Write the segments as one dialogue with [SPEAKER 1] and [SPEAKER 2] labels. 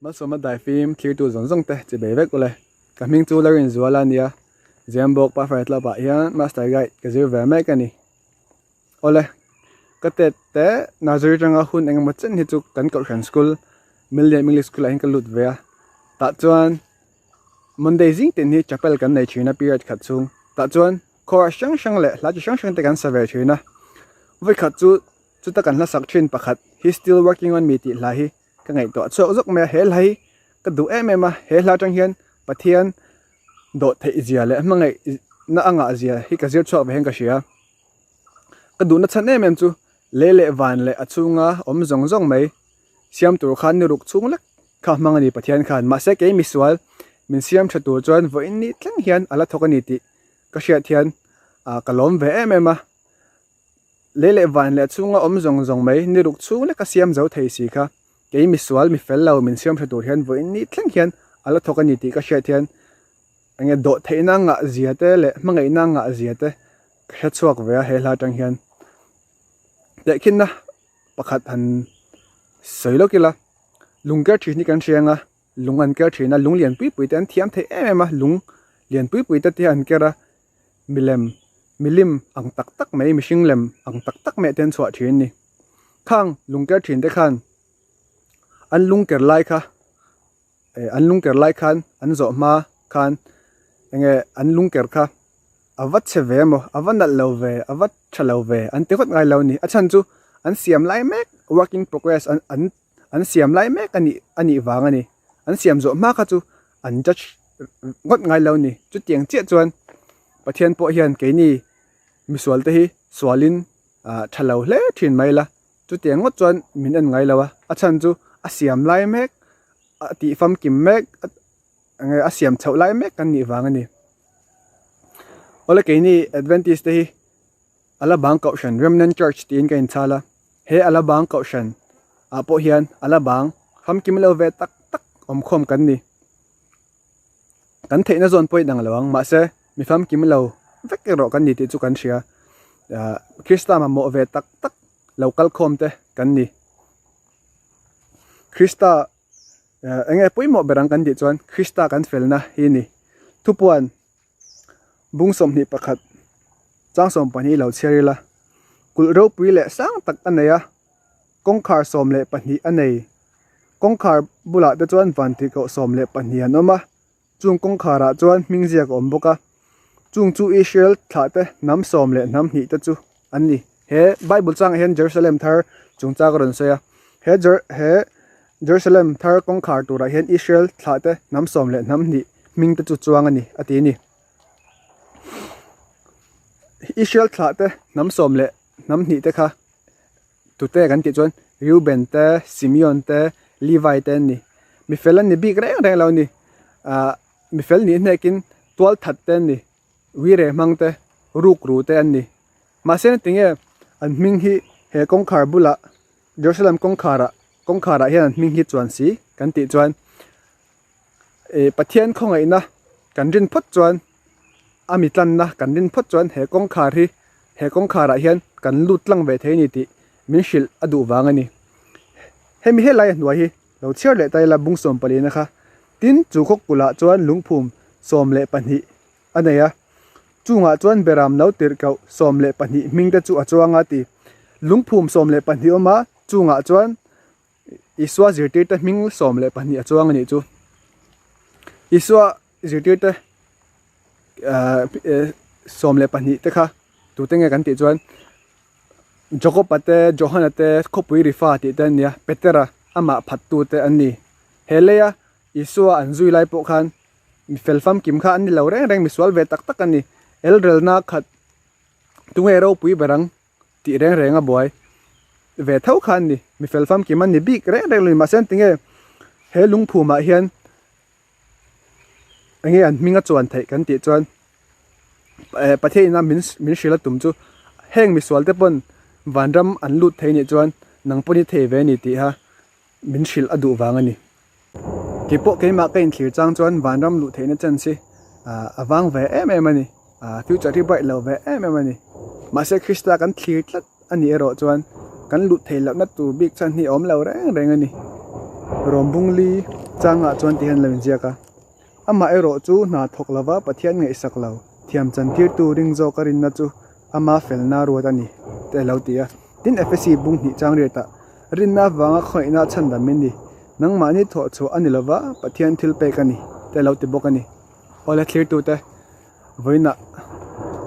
[SPEAKER 1] Malsawma daifim thlirtu zawng zawng te chi bei vek ule. Ka hming chu Larinzuala a nia, Ziambawk Pathfinder Club ah hian Master Guide ka zir ve mek a ni. Awle, ka tet te nursery atanga hun engemaw chen hi chu kan kohhran school Million English School ah hian ka lut ve a, tah chuan Monday zing tin hi chapel kan nei thin a period khat chhung, tah chuan chorus hrang hrang leh hla chi hrang hrang te kan sa ve thin a, vawikhat chu chuta kan hla sak thin pakhat He's Still Working On Me tih hla hi ka ngaihtuah chhuak zawk mai a, he hla hi ka duh em em a, he hla atang hian Pathian dawh theih zia leh hmangaihna a ngah zia hi ka zir chhuak ve hian ka hria. Ka duhna chhan em em chu lei leh van leh a chhunga awm zawng zawng mai siam tur khan ni ruk chhung lek kha hmang a ni Pathian khan. Mahse kei misual min siam tha tur chuan vawiin ni thleng hian a la thawk a ni tih ka hriat hian ka lawm ve em em a. Lei leh van leh a chhunga awm zawng zawng mai ni ruk chhung lek a siam zo thei si kha kei misual mi fel lo min siam tha tur hian vawiin ni thleng hian a la thawk a ni tih ka hriat hian Enge dawh theihna ngah zia te leh hmangaihna ngah zia te ka hre chhuak ve a he hla atang hian. Tehkhinna pakhat han sawi lawk ila, lung ker thin hi kan hria ang a, lung an ker thin a, lung lian pui pui te an thiam thei em em a, lung lian pui pui te te hi an ker a, milem, milim ang tak tak mai, mihring lem ang tak tak mai te an chhuah thin a ni. Khang lung ker thin te khan an lung ker lai kha Eh an lungker lai khan an zawh hma khan enge an lungker kha a va chhe ve emaw a va nalh lo ve a va tha lo ve an ti ngawt ngai lo a ni. A chhan chu an siam lai mek work in progress an an an siam lai mek a nih a nih vang a ni. An siam zawh hma kha chu an judge ngawt ngai lo a ni. Chutiang chiah chuan Pathian pawh hian keini misual te hi sualin ah tha lo hle thin mai la. Chutiang ngawt chuan min en ngai lo a, a chhan chu a siam lai mek, a tih famkim mek, enge a siam chhoh lai mek kan nih vang a ni. Awle keini Adventist te hi Alabang Kohhran Remnant Church tiin ka inchhal a, he Alabang Kohhran ah pawh hian Alabang famkim lo ve tak tak awmkhawm kan ni. Kan theihna zawn pawh inang lo ang, mahse mi famkim lo vek erawh kan ni tih chu kan hria. Ahh Krista mamawh ve tak tak lo kal khawm te kan ni. Krista eh eng nge pawimawh ber ang kan tih chuan Krista kan felna hi a ni. Thupuan bung 21 chang 12 lo chhiar ila kulh ropui leh sang tak a nei a. Kawngkhar 12 a nei. Kawngkhar bulah te chuan vantirhkoh 12 an awm a, chung kawngkharah chuan hming ziak a awm bawk a. Chung chu Israel thlah te hnam sawm leh hnam hnih te chu an ni. He Bible changah hian Jerusalem thar chungchang a rawn sawi a. He Jer he Jerusalem thar kawngkhar turah hian Israel thlah te hnam sawm leh hnam hnih hming te chu chuang a ni a ti a ni. Israel thlah te hnam sawm leh hnam hnih te kha Tute kan tih chuan Reuben te, Simeon te, Levi te an ni. Mi fel an ni bik reng reng lo a ni. Ahh mi fel nih hnekin tual that te an ni, uire hmang te, ruk ru te an ni. Mahse tinge an hming hi he kawngkhar bulah Jerusalem kawngkharah kawngkharah hian an hming hi chuan si kan tih chuan Ih Pathian khawngaihna kan rin phawt chuan a mi tlanna kan rin phawt chuan he kawngkhar hi he kawngkharah hian kan lut tlang ve thei a ni tih min hrilh a duh vang a ni. Hemi helai a hnuai hi lo chhiar leh ta ila bung 14 kha tin chu khaw kulh ah chuan lungphum 12 a nei a, chungah chuan beram lo tirhkoh 12 hming te chu a chuang a ti. Lungphum 12 awm a chungah chuan Isua zirtirte hming 12 a chuang a nih chu. Isua zirtirte 12 te kha tute nge kan tih chuan Jakob-a te, Johana te, khawpui Rifa tih te an ni a, Petera amah phattu te an ni. He leia Isua an zui lai pawh khan mi fel famkim kha an ni lo reng reng, misual ve tak tak an ni. Elrelna khat tunge ropui ber ang? tih reng reng a buai ve tho kha an ni mi fel famkim an ni bik reng reng lo ni mahse tinge he lungphum ah hian enge an hming a chuan theih kan tih chuan eh Pathian in a min min hrilh a tum chu heng misual te pawn vanram an lut thei nih chuan nang pawn i thei ve a ni tih kha Min hrilh a duh vang a ni. Keipawh keimah ka inthlir chang chuan vanram luh theihna chance hi a vang ve em em a ni. Future hi bright lo ve em em a ni. Mahse Krista kan thlir tlat a nih erawh chuan kan luh theih lohna tur bik chhan hi a awm lo reng reng a ni. Rawmbungli. Changah chuan ti hian lo inziak a, Amah erawh chu hna thawk lova Pathian ngaihsak lo, thiam chantirtu ring zawka rinna chu ama felna ruat a ni, te a lo ti a. Tin, Efesi bung hnih chang riatah, Rinna avanga khawngaihna chhandam in ni, nangmahni thawh chhuah a ni lova Pathian thil pek a ni, te a lo ti bawk a ni. Awle thlirtute, vawiinah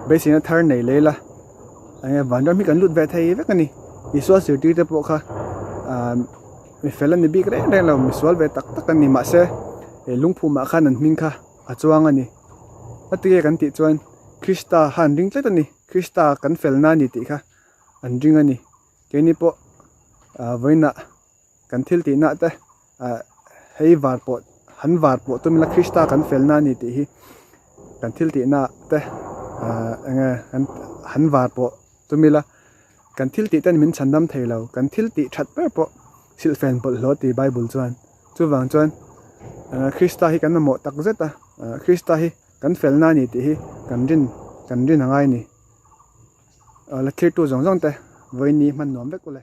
[SPEAKER 1] beiseina thar nei leh ila, enge vanram hi kan lut ve thei vek a ni. Isua zirtirte pawh kha ah mi fel a ni bik reng reng lo, misual ve tak tak a ni. Mahse, lungphumah khan an hming kha a chuang a ni. A tige kan tih chuan Krista kha an ring tlat a ni. Krista kan felna a ni tih kha an ring a ni. Keini pawh ah vawiinah kan thil tihna te ah hei var pawh han var pawh tum ila Krista kan felna a ni tih hi kan thil tihna te ah enge kan han var pawh tum ila kan thil tih ten min chhandam thei lo kan thil tih that ber pawh silhfen bawlhhlawh ti Bible chuan chuvang chuan ah Krista hi kan mamawh tak zet a ah Krista hi kan felna a ni tih hi kan rin kan rin a ngai a ni. La thirtu zawng zawng te vawiin ni hman nuam vek ule.